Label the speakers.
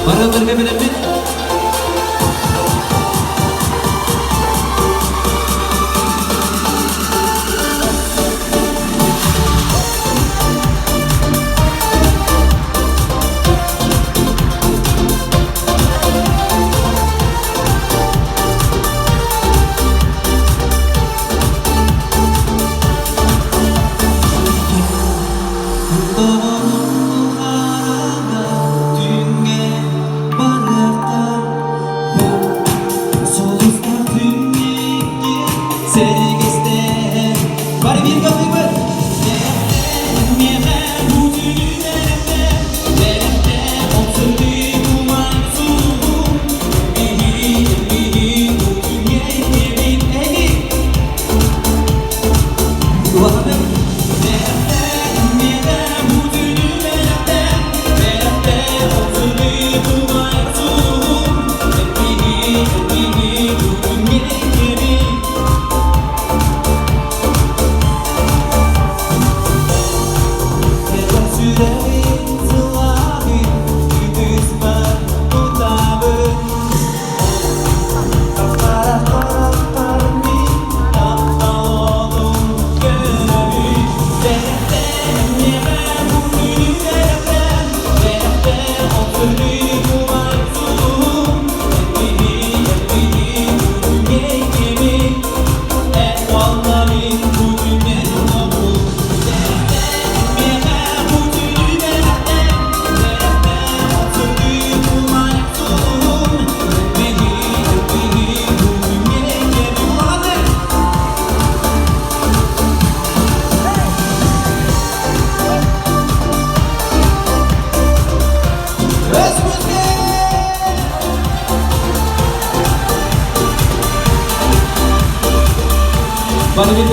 Speaker 1: Барыларга бэлэммит. Түүҥҥэ барыахха бу сулустар күннүккэ сэргэстэһэн бары бииргэ ыллыыбыт. Миэхэ бу түүнү бэлэхтэ, бэлэхтэ ол сырдык умайар сулуһу. Биһи, биһи бу күҥҥэ ийэбит эһиги. Улаханнык. Миэхэ бу түүнү бэлэхтэ, бэлэхтэ ол сырдык умайар сулуһу. Биһи, биһи бу күҥҥэ ийэбит. Сүрэҕин сылааһын ытыспар тутабын. Хара-харахтар мин таптал көрөбүн. Бэлэхтээн миэхэ бу күнү бэлэхтээн, бэлэхтээн ол сырдык умайар сулуһум. Эн киһи, эн киһи бу күҥҥэ иккибит. Эн уонна мин бу күҥҥэ олоҕум. Миэхэ бу күнү бэлэхтээн, бэлэхтээн ол сырдык умайар сулуһум. Эн киһи, эн киһи бу күҥҥэ иккибит. Улахан! Өспүскэ! Бары bir